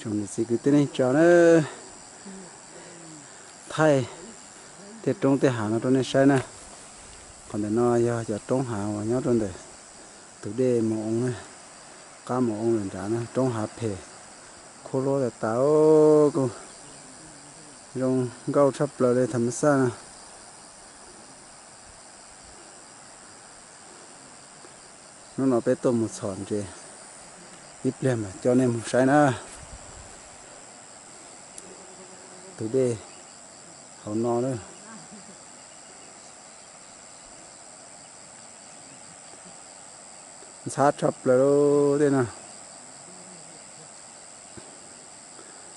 Tsoom niam txiv kwv tij neej tsa na, thaij tej roob tej hav no rau nej saib na. Qhov ntawm no yog cov roob hav uas nyob rau ntawm tus dej Moos Oo na, qab Moos Oo lawm nrad na, roob hav phem, khuab luab tas tas, kuj zoo nkauj tshaj plaws li tham ma xaj na. Hnub no peb tuaj mus txhom ntses, ib pliag mam coj nej mus saib na. Tus dej hauv no na, ntxhab tshaj plaws tej no.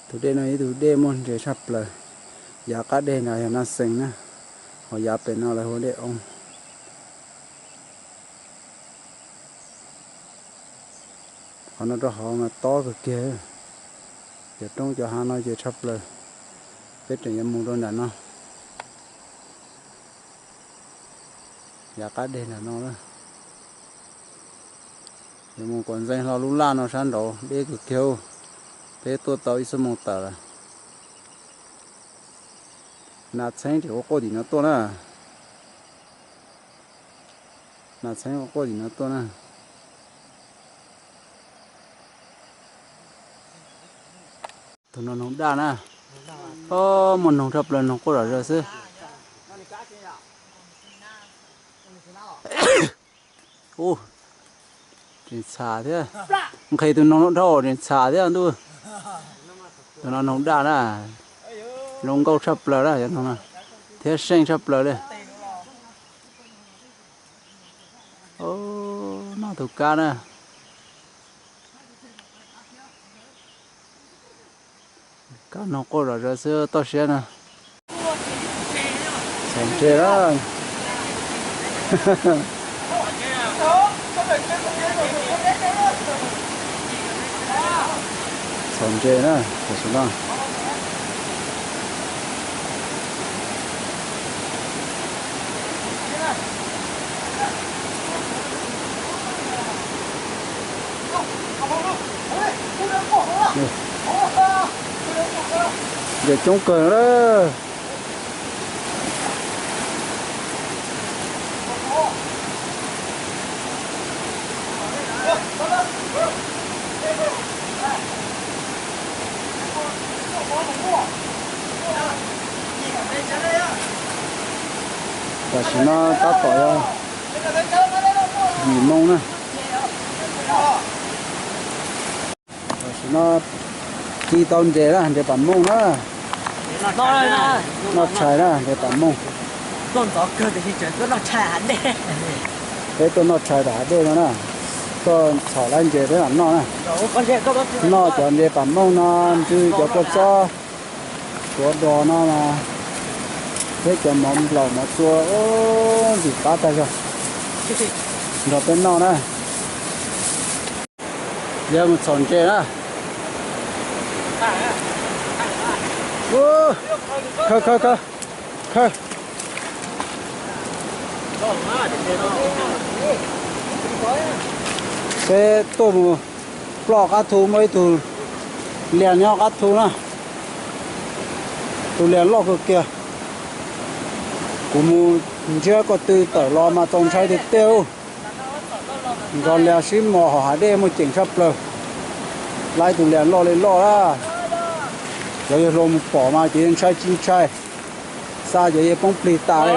Tus dej no ib tug dej muaj ntses tshaj plaws. Yav qab deg nrad yog Naj Xees na, ho yav pem no lawv hu ua dej Oo. Qhov no rau hauv mas tob kawg kiag. Cov roob cov hav no ces tshaj plaws. Peb tseem yuav mus rau nram no, yav qab deg nram no na. Yuav mus kom ntxeev hlo lub laj no sab nraud deb kawg kiag. Peb tuaj tau ib xuab moos tawm lawm. Nas txheeb tseem ua quaj tim no tuaj na. Nas txheeb ua quaj tim no tuaj na. Tus no noog daj na. Muaj noog tshaj plaws, noog quaj zom zaws xwb. Ub, tseem txham thiab. Nqhis tus noog no dhau tseem txham thiab ntuj. Tus no noog daj na, zoo nkauj tshaj plaws na, thiab seej tshaj plaws li. Noj tus kab na. Kab noog quaj zom zaws xwb toj siab na. Txhom ntses na. Txhom ntses na, tam sim no. Ntses coob kawg na. Tam sim no tab tom yog yim moo na. Tam sim no ci tau ntses na, ntses pam mooj na. Noj tshais na, ntses pam mooj. Peb tuaj noj tshais tom hav dej no na, tuaj txhom lawv ntses peb mam noj na. Noj cov ntses pam mooj no, ntsw cov kua txob, tuav dos no mas, thiab cov mov nplaum mov txua, ntxim qab tag zog. Nrog peb noj na. Yog mus txhom ntses na. Khawb, khawb, khawb, khawb. Peb tuaj mus ploj qab thu muaj ib tug lias nyob qab thu na. Tus lias loj kawg kiag. Kuv mus ntsiab ko tw tawm los mas txaus ntshai tiag tiag. Nrog lias sib mos hauv hav dej muaj ceem tshaj plaws. Laib tus lias loj li loj na. Cov yawg hluas mus pom mas cov yawg ntshai tsis ntshai, xa cov yawg poob plig tas li.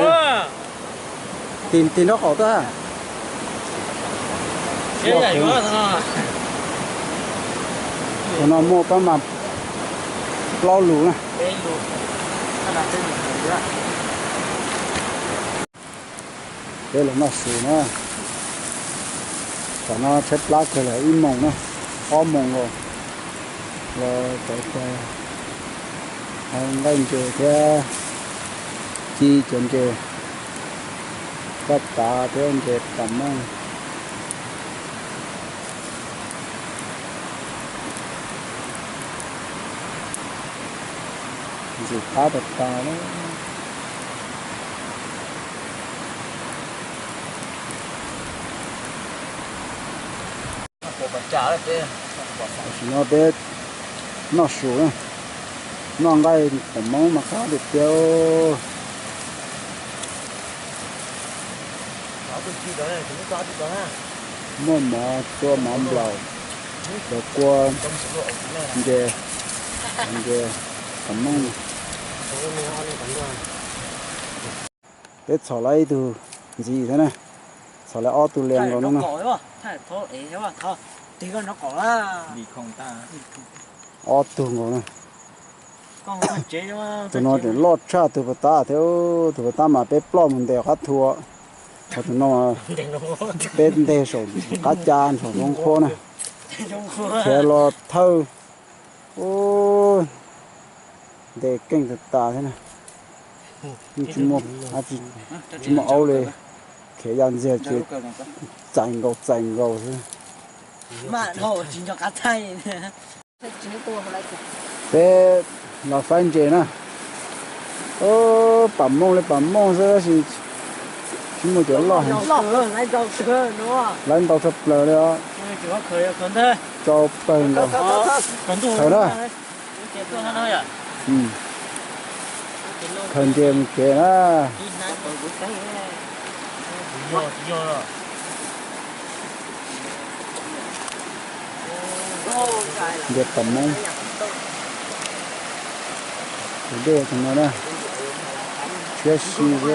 Tig, tig nraub qaum tuaj. Tus no muaj pab mas plaub lus na. Peb los noj su na. Tam no tshaib plab kawg lawm, ib moos na, ob moos los, los cov, cov nqaij ntses thiab ci cov ntses koj tav thiab ntses pam mooj. Ntxim qab tas tas li. Tam sim no peb Noj su na, noj nqaij pom Hmoob mas qab tiag tiag. Muaj mov tsua mov nplaum, cov kua, nce, nce pom Hmoob. Peb txhom lawv ib tug ntxiv thiab na, txhom lawv ob tug lias nkaus no na. Ob tug nkaus na. Tus no tseem loj tshaj tus puas tab thiab, tus puas tab mas peb ploj mus ntes qab thu, ho tus no peb ntes saum qab ca saum zoo qhuab na, khiav los thawj. Ntes keej tas tas thiab na, tsis muaj aub li, khiav ya ntxiag ces txais nkaus txais nkaus xwb. Peb los faib ntses na. Pam mooj li pam mooj xwb tab sis tsis muaj cov loj heev. Lawv ntau tshaj plaws li os. Tsau pawg nkaus. Khaws na. Khaws ntses mus tsev na. Ntses pam mooj. Tus dej tus no na, tshiab si xwb.